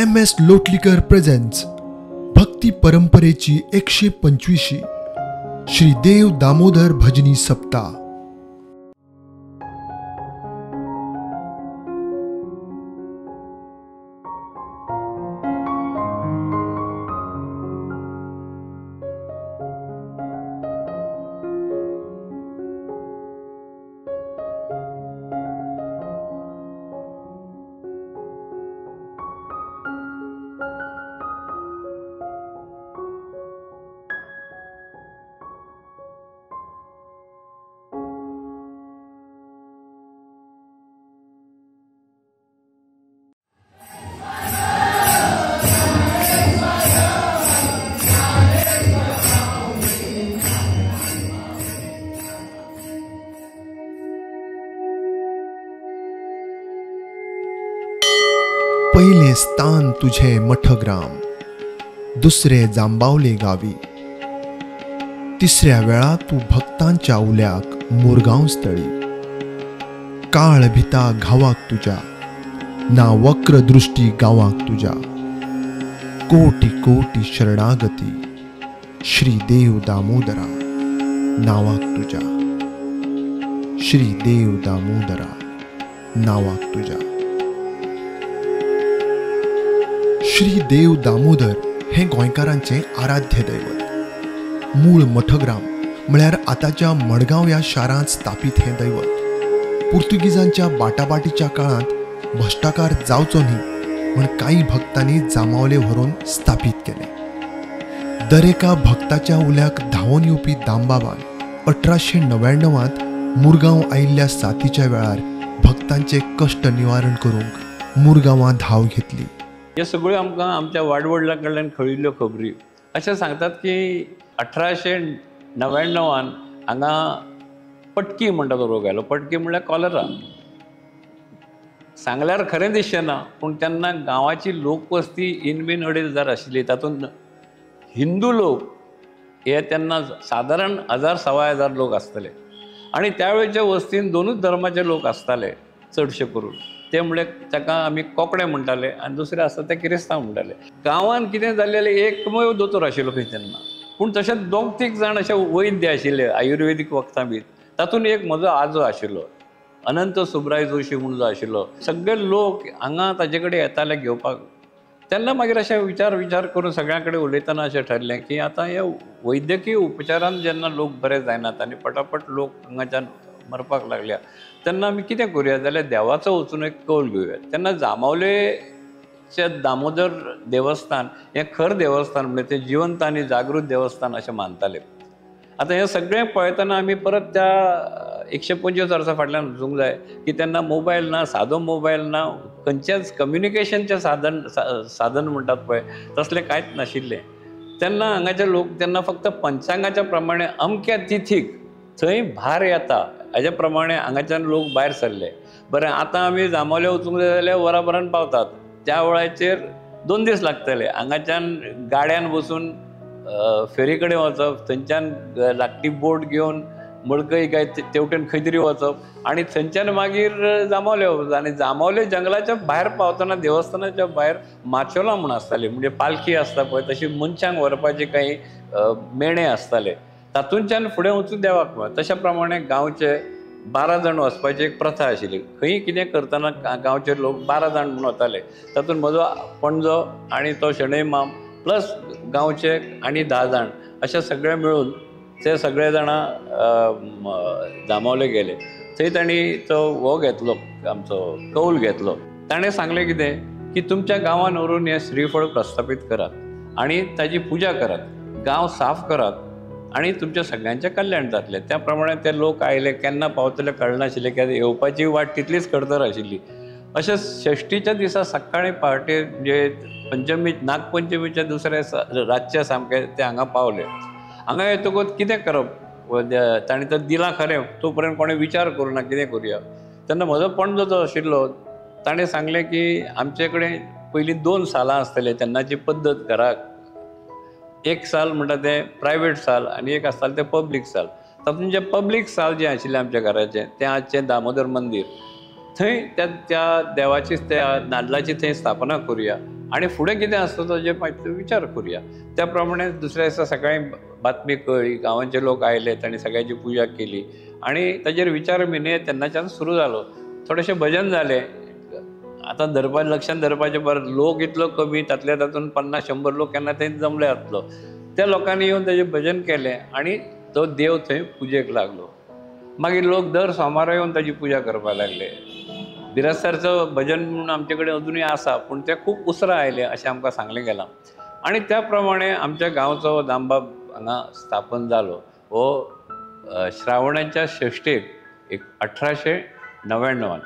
M S Lotlikar presents भक्ती परंपरेची 125 श्री देव दामोदर भजनी सप्ताह। पहिले स्थान तुझे मठग्राम, दुसरे जांबावले गावी, तिसऱ्या वेळा तू भक्तांच्या उल्याक मुरगांव स्थळी। काळ भिता घावाक तुझ्या, ना वक्र दृष्टी गांवाक तुझ्या। कोटी कोटी शरणागती श्री देव दामोदरा नावाक तुझ्या, श्री देव दामोदरा नावाक तुझ्या। श्री देव दामोदर हे गोंयकारांचे आराध्य दैवत। मूळ मठग्राम म्हळ्यार आतांच्या मडगांव ह्या शारांत स्थापीत हें दैवत। पुर्तुगीजांच्या बाटाबाटीच्या काळांत भश्टाकार जावचो न्ही म्हण कांय भक्तांनी जांबावले व्हरून स्थापीत केलें। दरेका भक्ताच्या उल्याक धांवून येवपी दामबाबान 1899 मुरगांव आयिल्ल्या साथीच्या वेळार भक्तांचे कश्ट निवारण करूंक मुरगांवां धांव घेतली। हे सगळ्यो आमकां आमच्या वाडवडलां कडल्यान कळिल्ल्यो खबरी। अशें सांगतात की 1899 हांगा पटकी म्हणटा तो रोग आयलो। पटकी म्हणल्यार कॉलरा। सांगल्यार खरें दिसचें ना, पूण तेन्ना गांवाची लोकवस्ती इनबीन 2500 आशिल्ली। तातूंत हिंदू लोक हे तेन्ना सादारण 1000 2500 लोक आसतले आनी त्या वेळच्या वस्तीन दोनूच धर्माचे लोक आसताले चडशे करून। ते म्हणल्यार ताका आमी कोंकणे म्हणटाले आनी दुसरे आसता ते किरिस्तांव म्हणटाले। गांवांत कितें जाल्लें, एकमेव दोतोर आशिल्लो खंय तेन्ना, पूण तशें 2-3 जाण अशे वैद्य आशिल्ले आयुर्वेदीक वखदां बी। तातूंत एक म्हजो आजो आशिल्लो, अनंत सुब्राय जोशी म्हूण जो आशिल्लो। सगळे लोक हांगा ताजे कडेन येताले घेवपाक। तेन्ना मागीर अशें विचार करून सगळ्यां कडेन उलयतना अशें ठरलें की आतां हे वैद्यकीय उपचारान जेन्ना लोक बरे जायनात आनी पटापट लोक हांगाच्यान मरपाक लागल्या, तेन्ना आमी कितें करुया जाल्यार देवाचो वचून एक कौल घेवया। तेन्ना जांबावलेचें दामोदर देवस्थान हें खर देवस्थान म्हणजे तें जिवंत आनी जागृत देवस्थान अशें मानताले। आतां हें सगळें पळयतना आमी परत त्या 125 वर्सां फाटल्यान वचूंक जाय की तेन्ना मोबायल ना, सादो मोबायल ना, खंयच्याच कम्युनिकेशनचें साधन म्हणटात पळय तसलें कांयच नाशिल्लें। तेन्ना हांगाचे लोक तेन्ना फक्त पंचांगाच्या प्रमाणे अमक्या तिथीक थंय भार येता हाज्या प्रमाणे हांगाच्यान लोक भायर सरले। बरें, आतां आमी जांबावले वचूंक जाय जाल्यार वराभरान पावतात, त्या वेळाचेर 2 दीस लागतले। हांगाच्यान गाड्यान बसून फेरी कडेन वचप, थंयच्यान धाकटी बोट घेवन मडकय काय तेवटेन खंय तरी वचप आनी थंयच्यान मागीर जांबावले वचप। आनी जांबावले जंगलाच्या भायर पावतना देवस्थानाच्या भायर माचोला म्हूण आसताली, म्हणजे पालखी आसता पळय तशी मनशांक व्हरपाचे कांय मेणे आसताले। तातूंतल्यान फुडें वचून देवाक मेळ। तशा प्रमाणे गांवचे 12 जाण वचपाची एक प्रथा आशिल्ली। खंय कितें करतना गांवचे लोक 12 जाण म्हूण वताले। तातूंत म्हजो पणजो आनी तो शणै माम प्लस गांवचे आनी 10 जाण अशे सगळे मेळून ते सगळे जाणां जांबावले गेले। थंय तांणी तो हो घेतलो, आमचो कौल घेतलो। ताणें सांगलें कितें की तुमच्या गांवान व्हरून हें श्रीफळ प्रस्थापीत करात आनी ताजी पुजा करात, गांव साफ करात आनी तुमच्या सगळ्यांचें कल्याण जातलें। त्या प्रमाणे ते लोक आयले, केन्ना पावतले कळनाशिल्लें, कित्याक येवपाची वाट तितलीच खडतर आशिल्ली। अशें षष्टीच्या दिसा सकाळीं पहाटे म्हणजे पंचमी, नागपंचमीच्या दुसऱ्या रातच्या सामके ते हांगा पावले। हांगा येतकूच कितें करप, ताणें तर दिलां खरें, तो पर्यंत कोणें विचार करूं ना कितें करुया। तेन्ना म्हजो पणजो जो आशिल्लो ताणें सांगलें की आमचे कडेन पयलीं 2 सालां आसतले, तेन्नाची पद्दत घराक एक साल म्हणटा तें प्रायवेट साल आनी एक आसतालें तें पब्लीक साल। तातूंत जें पब्लीक साल जें आशिल्लें आमच्या घराचें तें आजचें दामोदर मंदीर, थंय त्या त्या देवाची त्या नाल्लाची थंय स्थापना करुया आनी फुडें कितें आसता ताजेर मागीर विचार करुया. त्या प्रमाणे दुसऱ्या दिसा सकाळीं बातमी कळ्ळी, गांवांचे लोक आयले, तांणी सगळ्याची पुजा केली आनी ताजेर विचार विनिमय तेन्नाच्यान सुरू जालो. थोडेशें भजन जालें. आतां धरपा लक्षान धरपाचें बरें, लोक इतलो कमी, तातल्या तातूंत 50-100 लोक केन्ना थंय जमले जातलो. त्या लोकांनी येवन ताजें भजन केलें आनी तो देव थंय पुजेक लागलो. मागीर लोक दर सोमारा येवन ताजी पुजा करपाक लागले. बिरास्तारचो भजन म्हणून आमचे कडेन अजुनूय आसा, पूण तें खूब उसरां आयलें अशें आमकां सांगलें गेलां. आनी त्या प्रमाणे आमच्या गांवचो दामबाब हांगा स्थापन जालो. हो श्रावणाच्या षष्ठेक एक 1899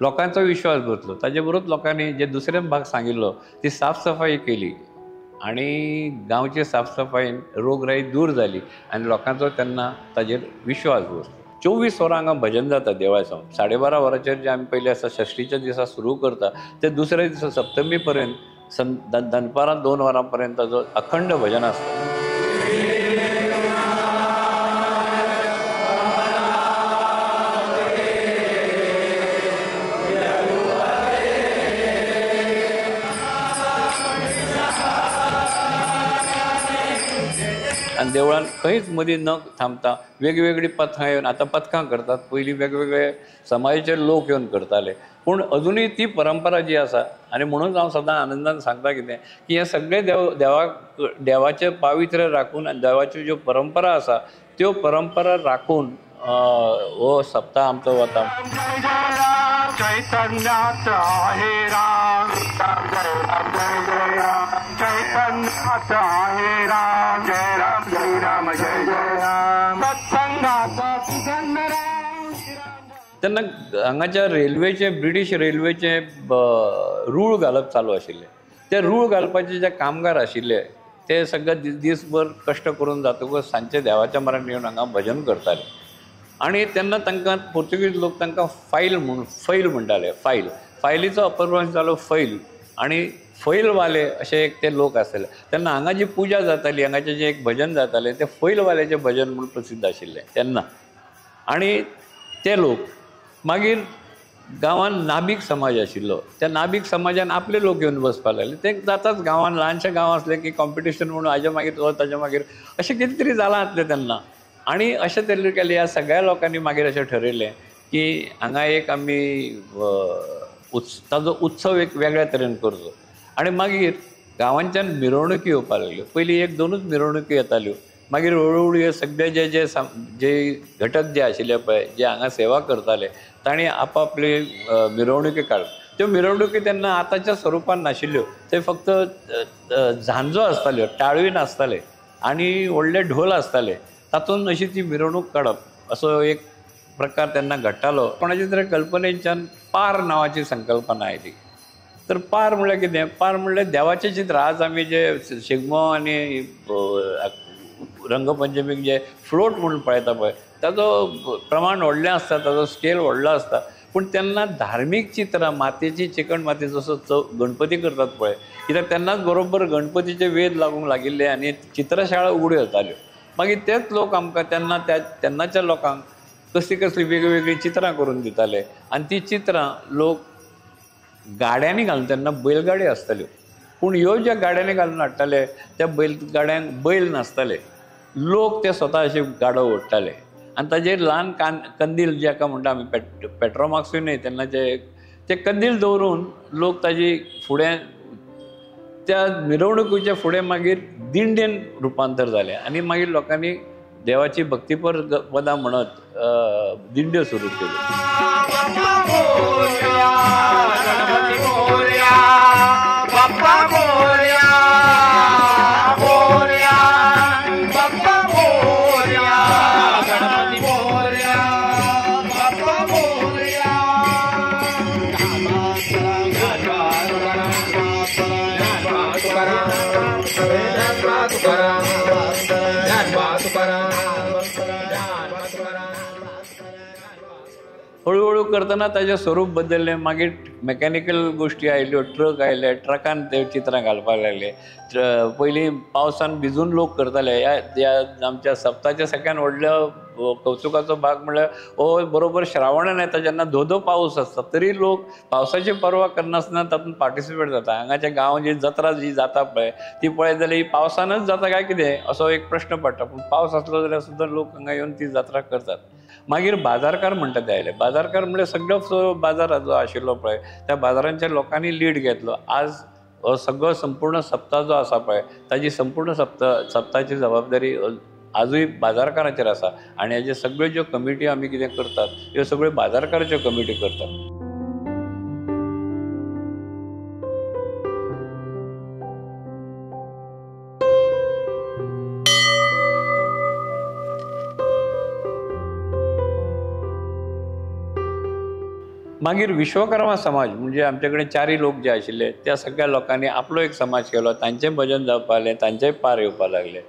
लोकांचो विश्वास बसलो. ताजे बरोबर लोकांनी जे दुसरे भाग सांगिल्लो ती साफसफाई केली आनी गांवचे साफसफाईन रोगराई दूर जाली आनी लोकांचो तेन्ना ताजेर विश्वास बसलो. 24 वरां हांगा भजन जाता देवळा सावन. 12:30 वरांचेर जे आमी पयलीं आसा षष्ठीच्या दिसा सुरू करता ते दुसऱ्या दिसा सप्तमी पर्यंत दनपारां 2 वरां पर्यंत ताजो अखंड भजन आसता. आनी देवळान खंयच मदीं न थांबता वेगवेगळीं पथकां येवन आतां पथकां करतात, पयलीं वेगवेगळे समाजाचे लोक येवन करताले, पूण अजुनूय ती परंपरा जी आसा. आनी म्हणून हांव सदां आनंदान सांगता कितें की हें सगळें देवाचें पावित्र्य राखून आनी देवाच्यो ज्यो परंपरा आसा त्यो परंपरा राखून हो सप्ताह आमचो वता. चैतन्यात आहे राम, चैतन्यात आहे राम, जय राम जय राम जय जय राम, सत्संगाचा सुगंध राम. तेन्ना हांगाच्या रेल्वेचे, ब्रिटीश रेल्वेचे रूळ घालप चालू आशिल्लें. ते रूळ घालपाचे जे कामगार आशिल्ले ते सगळे दीसभर कश्ट करून जातकच सांजचे देवाच्या मरान येवन हांगा भजन करताले. आनी तेन्ना तांकां पोर्तुगीज लोक तांकां फायल म्हूण फैल म्हणटाले. फायल, फायलीचो अपभ्रंश जालो फैल आनी फैलवाले अशे एक ते लोक आसले. तेन्ना हांगा जी पुजा जाताली, हांगाचें जें एक भजन जातालें तें फैलवाल्याचें भजन म्हूण प्रसिद्ध आशिल्लें तेन्ना. आनी ते लोक मागीर गांवांत नाबीक समाज आशिल्लो, त्या नाबीक समाजान आपले लोक येवन बसपाक लागले. ते जाताच गांवांत, ल्हानशें गांव आसलें की कॉम्पिटिशन म्हणून हाज्या मागीर तो ताज्या मागीर अशें कितें तरी जालां आसलें तेन्ना. आनी अशें तरेन केलें. ह्या सगळ्या लोकांनी मागीर अशें ठरयलें की हांगा एक आमी ताजो उत्सव एक वेगळ्या तरेन करचो. आनी मागीर गांवांच्यान मिरवणुकी येवपाक लागल्यो. पयलीं 1-2 मिरवणुकी येताल्यो, मागीर हळू हळू हे सगळे जे जे जे घटक जे आशिल्ले पळय, जे हांगा सेवा करताले तांणी आपापली मिरवणुकी काडप. त्यो मिरवणुकी तेन्ना आतांच्या स्वरुपान नाशिल्ल्यो, ते फक्त झांजो आसताल्यो, टाळवी नासताले आनी व्हडले ढोल आसताले, तातूंत अशी ती मिरवणूक काडप असो एक प्रकार तेन्ना घडटालो. कोणाच्या तरी कल्पनेच्यान पार नांवाची संकल्पना आयली. तर पार म्हणल्यार कितें? पार म्हणल्यार देवाचें चित्र. आज आमी जे शिगमो आनी रंगपंचमीक जे फ्लोट म्हणून पळयता पळय, ताजो प्रमाण व्हडलें आसता, ताजो स्केल व्हडलो आसता, पूण तेन्ना धार्मीक चित्रां मातयेची, चिकण मातयेचो जसो गणपती करतात पळय, कित्याक तेन्नाच बरोबर गणपतीचे वेद लागूंक लागिल्ले आनी चित्रशाळा उगड्यो जाताल्यो. मागीर तेच लोक आमकां तेन्ना त्या तेन्नाच्या लोकांक कसली कसली वेगवेगळीं चित्रां करून दिताले आनी ती चित्रां लोक गाड्यांनी घालून, तेन्ना बैलगाडी आसताल्यो, पूण ह्यो ज्या गाड्यांनी घालून हाडटाले त्या बैलगाड्यांक बैल नासताले, लोक ते स्वता अशे गाडो ओडटाले आनी ताजेर ल्हान कंदील जाका म्हणटा आमी पेट्रोमाक्सूय न्हय तेन्नाचे, ते कंदील दवरून लोक ताजी फुडें त्या मिरवणुकीच्या फुडें मागीर दिंडेन रुपांतर जालें आनी मागीर लोकांनी देवाची भक्तीपर पदां म्हणत दिंड्यो सुरू केल्यो. हळू हळू करतना ताजें स्वरूप बदललें. मागीर मॅकॅनिकल गोश्टी आयल्यो, ट्रक आयले, ट्रकान ते चित्रां घालपाक लागले. पयलीं पावसान भिजून लोक करताले. ह्या आमच्या सप्ताच्या सगळ्यान व्हडल्या कौतुकाचो भाग म्हणल्यार हो बरोबर श्रावणान येता जेन्ना धो धो पावस आसता तरी लोक पावसाची पर्वा करनासतना तातूंत पार्टिसिपेट जाता. हांगाच्या गांवांत जी जत्रा जी जाता पळय ती पळयत जाल्यार ही पावसानच जाता काय कितें असो एक प्रश्न पडटा. पूण पावस आसलो जाल्यार सुद्दां लोक हांगा येवन ती जात्रा करतात. मागीर बाजारकार म्हणटा ते आयले. बाजारकार म्हणल्यार सगळो बाजार जो आशिल्लो पळय त्या बाजारांच्या लोकांनी लीड घेतलो. आज हो सगळो संपूर्ण सप्ता जो आसा पळय ताजी संपूर्ण सप्ताची जबाबदारी आजूय बाजारकाराचेर आसा आनी हेजे सगळ्यो ज्यो कमिटी आमी कितें करतात ह्यो सगळ्यो बाजारकाराच्यो कमिटी करतात. मागीर विश्वकर्मा समाज म्हणजे आमचे कडेन चारी लोक जे आशिल्ले त्या सगळ्या लोकांनी आपलो एक समाज केलो. तांचें भजन जावपाक लागलें, तांचेय पार येवपाक लागले.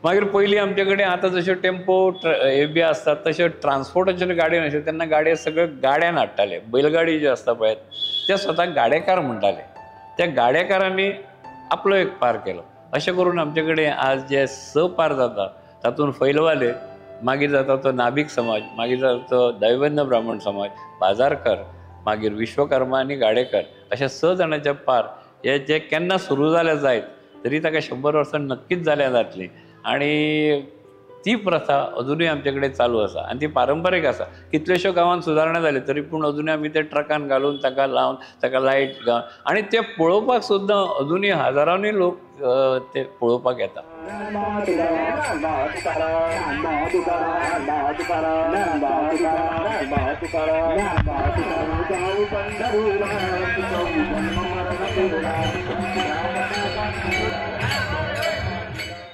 मागीर पयलीं आमचे कडेन आतां जश्यो टेम्पो हे बी आसतात तश्यो ट्रान्सपोर्टाच्यो गाडयो नाशिल्ल्यो. तेन्ना गाडयो सगळ्यो गाड्यान हाडटाले. बैलगाडी ज्यो आसता पळय ते स्वताक गाडेकार म्हणटाले. त्या गाडेकारांनी आपलो एक पार केलो. अशें करून आमचे कडेन आज जे 6 पार जाता तातूंत फैलवाले, मागीर जाता तो नाभिक समाज, मागीर जाता तो दैवज्ञ ब्राह्मण समाज, बाजारकर, मागीर विश्वकर्मा आनी गाडेकर अशा 6 जाणांचे पार हे जे केन्ना सुरू जाले जायत तरी ताका 100 वर्सां नक्कीच जाल्या जातलीं. आनी ती प्रथा अजुनूय आमचे कडेन चालू आसा आनी ती पारंपारीक आसा. कितल्योश्यो गांवांत सुदारणा जाल्यो तरी पूण अजुनूय आमी ते ट्रकान घालून ताका लावन ताका लायट घालून आनी ते पळोवपाक सुद्दां अजुनूय हजारांनी लोक ते पळोवपाक येता.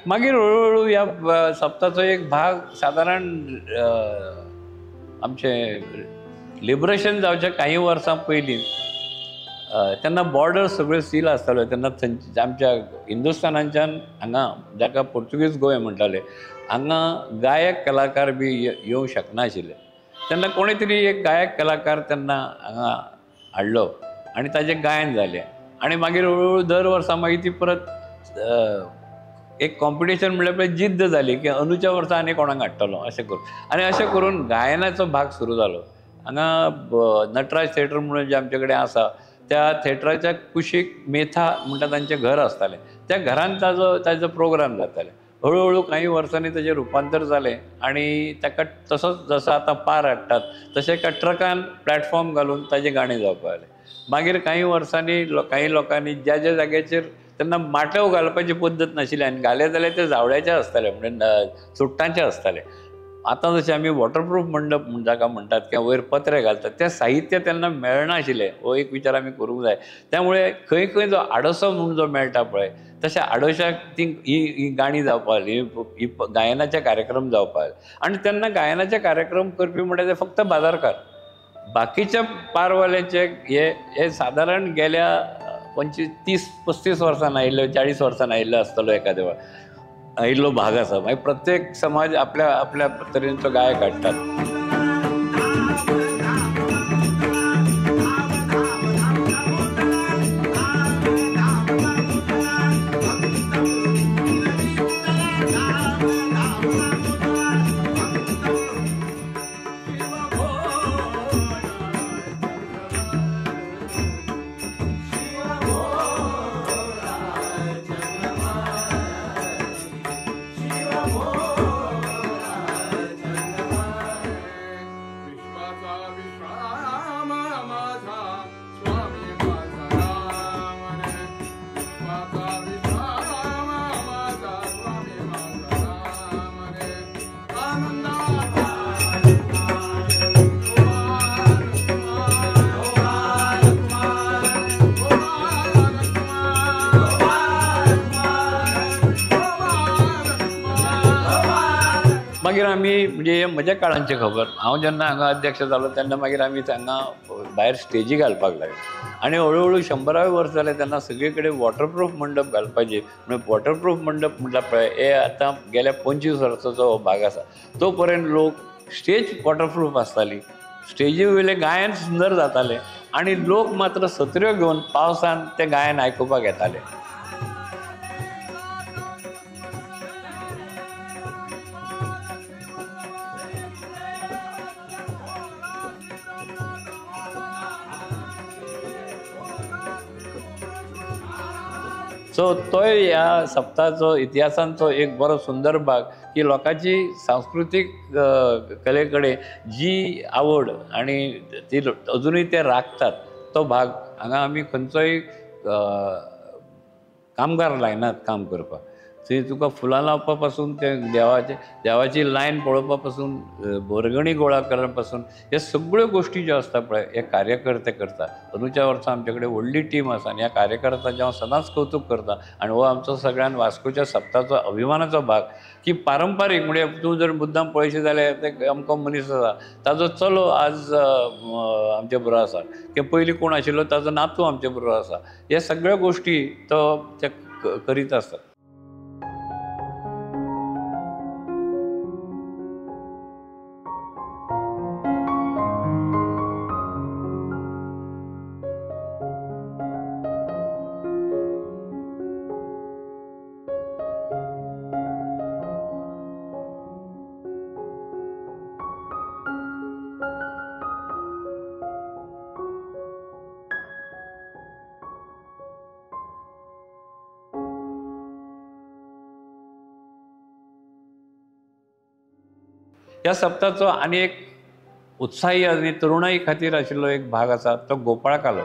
मागीर हळूहळू ह्या सप्ताचो एक भाग सादारण आमचें लिबरेशन जावच्या काही वर्सां पयलीं तेन्ना बॉर्डर सगळ्यो सील आसताल्यो. तेन्ना थंयच्या आमच्या हिंदुस्थानाच्यान हांगा जाका पोर्तुगीज गोंय म्हणटाले हांगा गायक कलाकार बी येवंक शकनाशिल्ले. तेन्ना कोणी तरी एक गायक कलाकार तेन्ना हांगा हाडलो आनी ताजें गायन जालें. आनी मागीर हळूहळू दर वर्सा मागीर ती परत एक कॉम्पिटिशन म्हणल्यार पळय जिद्द जाली की अंदूच्या वर्सा आनी कोणाक हाडटलो अशें करून आनी अशें करून गायनाचो भाग सुरू जालो. हांगा नटराज थिएटर म्हणून जें आमचे कडेन आसा त्या थिएटराच्या कुशीक मेथा म्हणटा तांचें घर आसतालें. त्या घरान ताजो प्रोग्राम जाताले. हळूहळू काही वर्सांनी ताजें रुपांतर जालें आनी ताका तसोच जसो आतां पार हाडटात तशें एका ट्रकान प्लॅटफॉर्म घालून ताजें गाणें जावपाक लागलें. मागीर काही वर्सांनी काही लोकांनी ज्या ज्या जाग्याचेर तेन्ना माटव घालपाची पद्दत नाशिल्ली आनी घाले जाल्यार ते जावळ्याचे आसताले म्हणजे चुट्टांचे आसताले. आतां जशें आमी वॉटरप्रूफ मंडप जाका म्हणटात किंवा वयर पत्रे घालतात तें साहित्य तेन्ना मेळनाशिल्लें. हो एक विचार आमी करूंक जाय. त्यामुळे खंय खंय जो आडोसो म्हूण जो मेळटा पळय तशें आडोशाक ती ही गाणी जावपाक लागली, ही गायनाचे कार्यक्रम जावपाक लागले. आनी तेन्ना गायनाचे कार्यक्रम करपी म्हणल्यार ते फक्त बाजारकार. बाकीच्या पारवाल्याचे हे सादारण गेल्या 25, 30, 35 वर्सां आयिल्लो, 40 वर्सां आयिल्लो आसतलो एखाद्या वेळार आयिल्लो भाग आसा. मागीर प्रत्येक समाज आपल्या आपल्या तरेन गायक हाडटात. मागीर आमी म्हणजे म्हज्या काळांची खबर, हांव जेन्ना हांगा अध्यक्ष जालो तेन्ना मागीर आमी हांगा भायर स्टेजी घालपाक लागले आनी हळू हळू 100वें वर्स जालें तेन्ना सगळे कडेन वॉटरप्रूफ मंडप घालपाचे. म्हणजे वॉटरप्रूफ मंडप म्हटल्यार पळय हे आतां गेल्या 25 वर्सांचो हो भाग आसा. तो पर्यंत लोक स्टेज वॉटरप्रूफ आसताली, स्टेजी वयलें गायन सुंदर जातालें आनी लोक मात्र सत्र्यो घेवन पावसान तें गायन आयकुपाक येताले. सो तोय ह्या सप्ताचो इतिहासांचो एक बरो सुंदर भाग की लोकांची सांस्कृतीक कले कडेन जी आवड आनी ती अजुनूय ते राखतात तो भाग. हांगा आमी खंयचोय कामगार लायनात काम करपाक. थंय तुका फुलां लावपा पासून ते देवाची लायन पळोवपा पासून वर्गणी गोळा करपा पासून हे सगळ्यो गोश्टी ज्यो आसता पळय हे कार्यकर्ते करता. अंदूच्या वर्सा आमचे कडेन व्हडली टीम आसा आनी ह्या कार्यकर्त्यांचें हांव सदांच कौतूक करता आनी हो आमचो सगळ्यान वास्कोच्या सप्ताचो अभिमानाचो भाग की पारंपारीक म्हणजे तूं जर मुद्दाम पळयशी जाल्यार ते अमको मनीस आसा ताजो चलो आज आमचे बरोबर आसा की पयलीं कोण आशिल्लो ताजो नातू आमचे बरोबर आसा. हे सगळ्यो गोश्टी तो ते करीत आसतात. ह्या सप्ताचो आनी एक उत्साही आनी तरुणाई खातीर आशिल्लो एक भाग आसा तो गोपाळ कालो.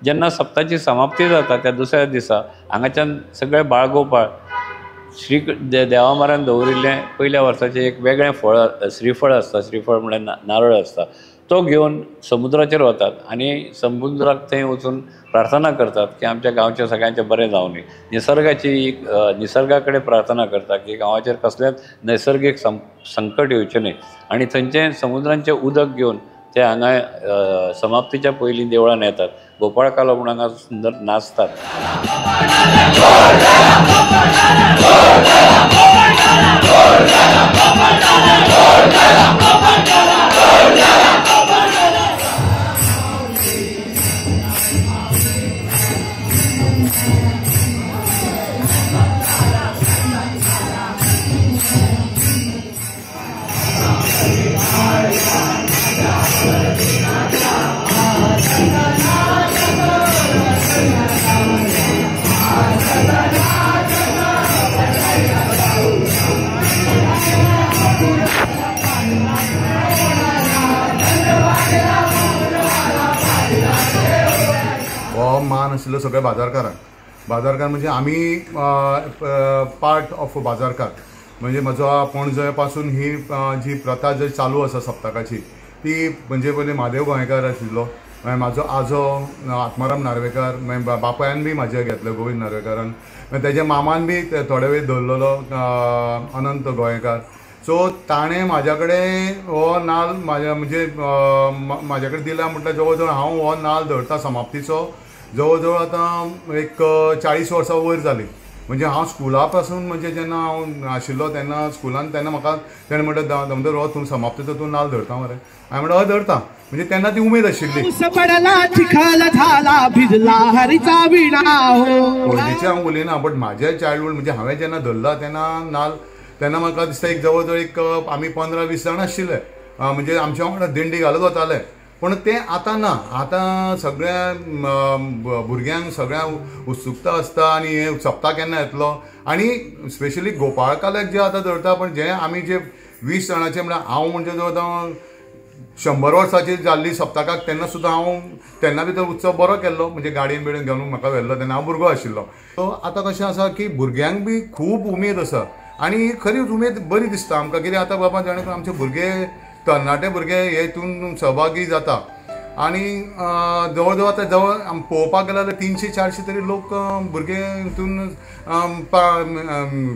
जेन्ना सप्ताची समाप्ती जाता त्या दुसऱ्या दिसा हांगाच्यान सगळे बाळगोपाळ श्री देवा म्हऱ्यान दवरिल्लें पयल्या वर्साचें एक वेगळें फळ श्रीफळ आसता. श्रीफळ म्हळ्यार नारळ आसता तो घेवन समुद्राचेर वतात आनी समुद्राक थंय वचून प्रार्थना करतात की आमच्या गांवच्या सगळ्यांचें बरें जावनी. निसर्गाची निसर्गा कडेन प्रार्थना करतात की गांवाचेर कसलेंच नैसर्गीक संकट येवचें न्हय आनी थंयचें समुद्रांचें उदक घेवन ते हांगा समाप्तीच्या पयलीं देवळान येतात. गोपाळ कालो म्हूण हांगा सुंदर नाचतात. हो मान आशिल्लो सगळ्या बाजारकारांक. बाजारकार म्हणजे आमी पार्ट ऑफ बाजारकार म्हणजे म्हजो पणजे पासून ही जी प्रथा जी चालू आसा सप्तकाची ती म्हणजे पयलीं म्हादेव गोंयकार आशिल्लो, मागीर म्हाजो आजो आत्माराम नार्वेकार, मागीर बापायन बी म्हाजे घेतले गोविंद नार्वेकारान, मागीर तेज्या मामान बी थोडे वेळ दवरलेलो अनंत गोंयकार. सो ताणें म्हाज्या कडेन हो नाल म्हाज्या म्हणजे म्हाज्या कडेन दिला म्हटल्यार जवळ जवळ हांव हो नाल धरता समाप्तीचो जवळ जवळ आतां एक 40 वर्सां वयर जालीं. म्हणजे हांव स्कुला पासून म्हणजे जेन्ना हांव आशिल्लो तेन्ना स्कुलान तेन्ना म्हाका तेणें म्हणलें दामोदर हो तूं समाप्तीचो तूं नाल धरता मरे. हांवें म्हणलें हय धरता. म्हणजे तेन्ना ती उमेद आशिल्ली. पयलींचें हांव उलयना बट म्हाजें चायल्डहूड म्हणजे हांवें जेन्ना धरला तेन्ना नाल तेन्ना म्हाका दिसता एक जवळ जवळ एक आमी 15-20 जाण आशिल्ले म्हणजे आमच्या वांगडा दिंडी घालत वताले. पूण तें आतां ना. आतां सगळ्या भुरग्यांक सगळ्यांक उत्सुकता आसता आनी हे सप्ता केन्ना येतलो आनी स्पेशली गोपाळकाल्याक जे आतां धरता पण जे आमी जे 20 जाणाचे म्हळ्यार हांव म्हणजे जवळ आतां 100 वर्साची जाल्ली सप्तकाक तेन्ना सुद्दां हांव तेन्ना बी तो उत्सव बरो केल्लो म्हणजे गाडयेन बिडयेन घेवन म्हाका व्हेल्लो तेन्ना हांव भुरगो आशिल्लो. सो आतां कशें आसा की भुरग्यांक बी खूब उमेद आसा आनी खरीच उमेद बरी दिसता आमकां. कित्याक आतां बाबा जाणें करून आमचे भुरगे तरणाटे भुरगे हे हितून सहभागी जाता आनी जवळ जवळ आतां जवळ पळोवपाक गेल्यार 300-400 तरी लोक भुरगे हितून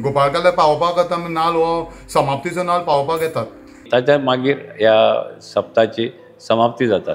गोपाळकाल्याक पावोवपाक आतां नाल हो समाप्तीचो नाल पावोवपाक येतात. ताच्या मागीर ह्या सप्ताची समाप्ती जाता.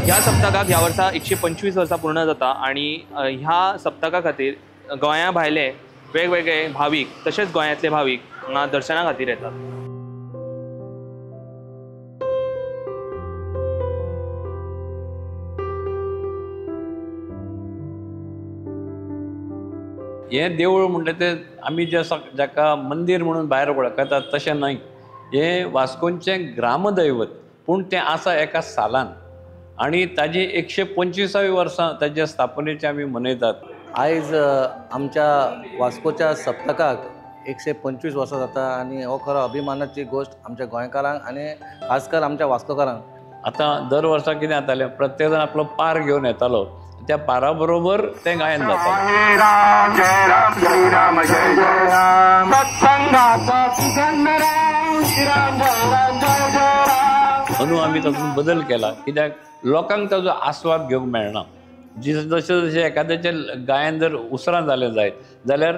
ह्या सप्तकाक ह्या वर्सा 125 वर्सां पूर्ण जाता आनी ह्या सप्तका खातीर गोंया भायले वेगवेगळे भावीक तशेंच गोंयांतले भावीक हांगा दर्शना खातीर येतात. हें देवूळ म्हणटा तें आमी जे जाका मंदीर म्हणून भायर वळखतात तशें न्हय. हें वास्कोचें ग्रामदैवत, पूण तें आसा एका सालान आनी ताजी 125वी वर्सां ताज्या स्थापनेचें आमी मनयतात. आयज आमच्या वास्कोच्या सप्तकाक 125 वर्सां जाता आनी हो खरो अभिमानाची गोश्ट आमच्या गोंयकारांक आनी खास कर आमच्या वास्कोकारांक. आतां दर वर्सा कितें जातालें, प्रत्येक जाण आपलो पार घेवन येतालो, त्या पारा बरोबर तें गायन जातालें. अंदू आमी तातूंत बदल केला कित्याक लोकांक ताजो आस्वाद घेवंक मेळना. जशें जशें एखाद्याचें गायन जर उसरां जालें जायत जाल्यार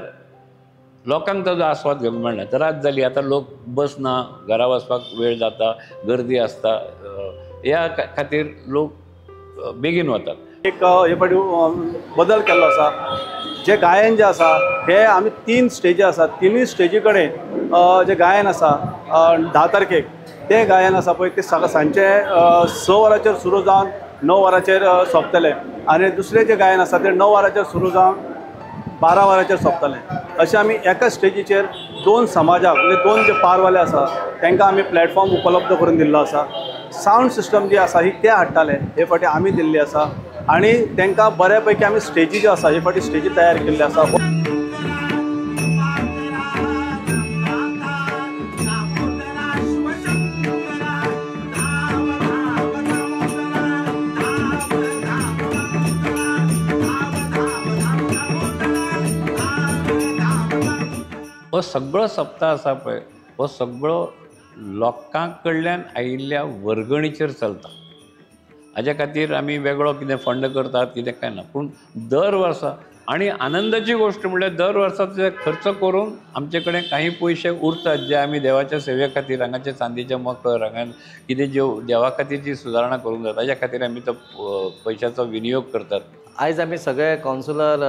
लोकांक ताजो आस्वाद घेवंक मेळना. रात जाली, आतां लोक बस ना, घरा वचपाक वेळ जाता, गर्दी आसता, ह्या खातीर लोक बेगीन वतात. एक हे फावटी बदल केल्लो आसा. जे गायन जे आसा हे आमी 3 स्टेजी आसा, तिनूय स्टेजी कडेन जे गायन आसा 10 तारखेक ते गायन आसा पळय ते सांजचे 6 वरांचेर सुरू जावन 9 वरांचेर सोंपतलें आनी दुसरें जें गायन आसा तें 9 वरांचेर सुरू जावन 12 वरांचेर सोंपतलें. अशें आमी एका स्टेजीचेर 2 समाजाक म्हणजे 2 जे पारवाले आसा तांकां आमी प्लॅटफॉर्म उपलब्ध करून दिल्लो आसा. सावंड सिस्टम जी आसा ही ते हाडटाले, हे फावटी आमी दिल्ली आसा आनी तांकां बऱ्या पैकी आमी स्टेजी ज्यो आसा हे फावटी स्टेजी तयार केल्ली आसा. हो सगळो सप्ताह आसा पळय हो सगळो लोकां कडल्यान आयिल्ल्या वर्गणीचेर चलता. हाज्या खातीर आमी वेगळो कितें फंड करतात कितें काय ना, पूण दर वर्सा आनी आनंदाची गोश्ट म्हणल्यार दर वर्सा ते खर्च करून आमचे कडेन काही पयशे उरतात जे आमी देवाच्या सेवे खातीर हांगाचे चांदीचे मकर हांगा कितें ज्यो देवा खातीर जी सुदारणा करूंक जाता ताज्या खातीर आमी तो पयशाचो विनियोग करतात. आयज आमी सगळे कावन्सिलर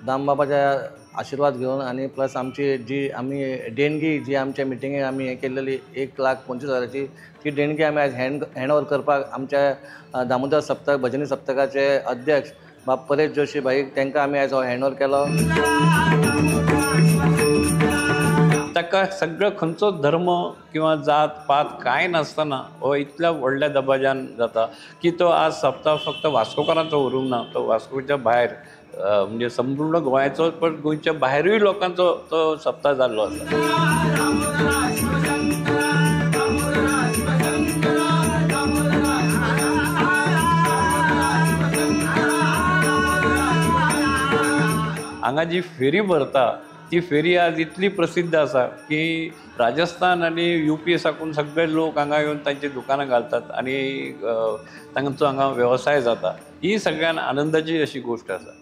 दामबाबाच्या आशिर्वाद घेवन आनी प्लस आमची जी आमी देणगी जी आमच्या मिटिंगेक आमी हें केल्लेली 1,25,000ची ती देणगी आमी आयज हँड ओवर करपाक आमच्या दामोदर सप्तक भजनी सप्तकाचे अध्यक्ष बाब परेश जोशी भाई तांकां आमी आयज हो हँड ओवर केलो. ताका सगळो खंयचो धर्म किंवा जात पात कांय नासतना हो इतल्या व्हडल्या दबाज्यान जाता की तो आज सप्ताह फक्त वास्कोकारांचो उरूंक ना, तो वास्कोच्या भायर म्हणजे संपूर्ण गोंयाचो पण गोंयच्या भायरूय लोकांचो तो सप्ताह जाल्लो आसा. हांगा जी फेरी भरता ती फेरी आज इतली प्रसिद्ध आसा की राजस्थान आनी यूपी साकून सगळे लोक हांगा येवन तांची दुकानां घालतात आनी तांचो हांगा वेवसाय जाता. ही सगळ्यान आनंदाची अशी गोश्ट आसा.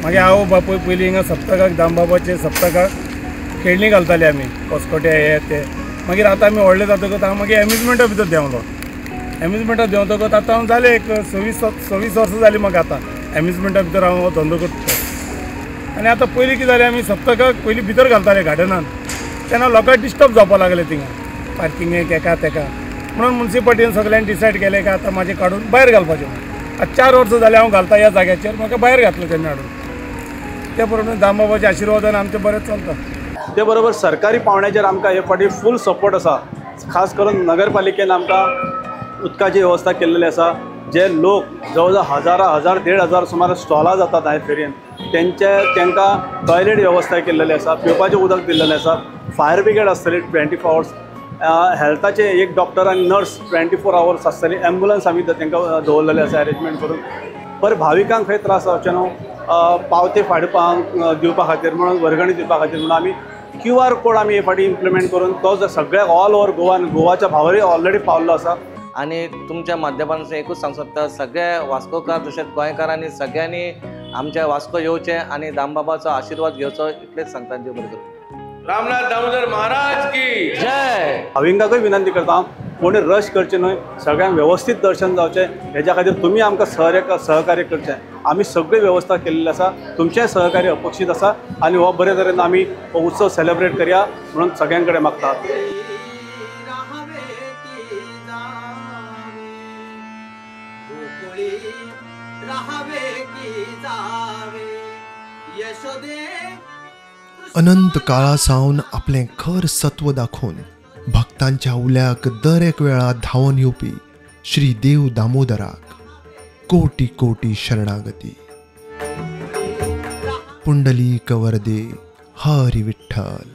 मागीर आवय बापूय पयलीं हिंगा सप्तकाक दामबाबाचे सप्तकाक खेळणी घालताले आमी, कोसकोटे हे ते. मागीर आतां आमी व्हडले जातकच हांव मागीर एम्युजमेंटा भितर देंवलो. एम्युजमेंटा देंवतकच आतां हांव जालें एक 26 वर्सां जालीं म्हाका आतां एम्युजमेंटा भितर हांव हो धंदो करता. आनी आतां पयलीं कितें जालें, आमी सप्तकाक पयलीं भितर घालताले गार्डनान, तेन्ना लोकांक डिस्टर्ब जावपाक लागले थिंगा पार्किंगेक एका तेका, म्हणून मुन्सिपाल्टीन सगळ्यांनी डिसायड केलें की आतां म्हाजें काडून भायर घालपाचें. आतां 4 वर्सां जालीं हांव घालता ह्या जाग्याचेर, म्हाका भायर घातलें तेन्ना हाडून. ते प्रमाणे दामबाबाच्या आशिर्वादान आमचें बरें चलता. ते बरोबर सरकारी पावंड्याचेर आमकां हे फावटी फूल सपोर्ट आसा. खास करून नगरपालिकेन आमकां उदकाची वेवस्था केल्लेली आसा. जे लोक जवळ जवळ हजार 1,500 सुमार स्टॉलां जातात ह्या फेरयेन, तांकां टॉयलेट वेवस्था केल्लेली आसा, पिवपाचें उदक दिल्लेलें आसा, फायर ब्रिगेड आसतली 24 आवर्स, हेल्थाचे एक डॉक्टर आनी नर्स 24 आवर्स आसतली, एम्बुलन्स आमी तांकां दवरलेले आसा अरेंजमेंट करून. पर भाविकांक खंय त्रास जावचे न्हू, पावते फाडपाक दिवपा खातीर म्हणून, वर्गणी दिवपा खातीर म्हणून आमी QR code आमी हे फावटी इम्प्लिमेंट करून तो जर सगळ्याक ऑल ओवर गोवा आनी गोवाच्या भावरूय ऑलरेडी पावल्लो आसा. आनी तुमच्या माध्यमांतल्यान एकूच सांगूंक सोदता, सगळे वास्कोकार तशेंच गोंयकारांनी सगळ्यांनी आमच्या वास्को येवचें आनी दामबाबाचो आशिर्वाद घेवचो इतलेंच सांगता. देव बरें करूं. रामनाथ दामोदर महाराज की जय. भाविकांकूय विनंती करता हांव, कोणी रश करचें न्हय, सगळ्यांक वेवस्थीत दर्शन जावचें हेज्या खातीर तुमी आमकां सहकार्य करचें. आमी सगळी वेवस्था केल्ली आसा, तुमचें सहकार्य अपेक्षीत आसा आनी हो बरे तरेन आमी हो उत्सव सेलेब्रेट करया म्हणून सगळ्यां कडेन मागता. अनंत काळा सावन आपलें खर सत्व दाखोवन भक्तांच्या उल्याक दर एक वेळा धांवन येवपी श्री देव दामोदराक कोटी कोटी शरणागती. पुंडलीक वरदे हरी विठ्ठल.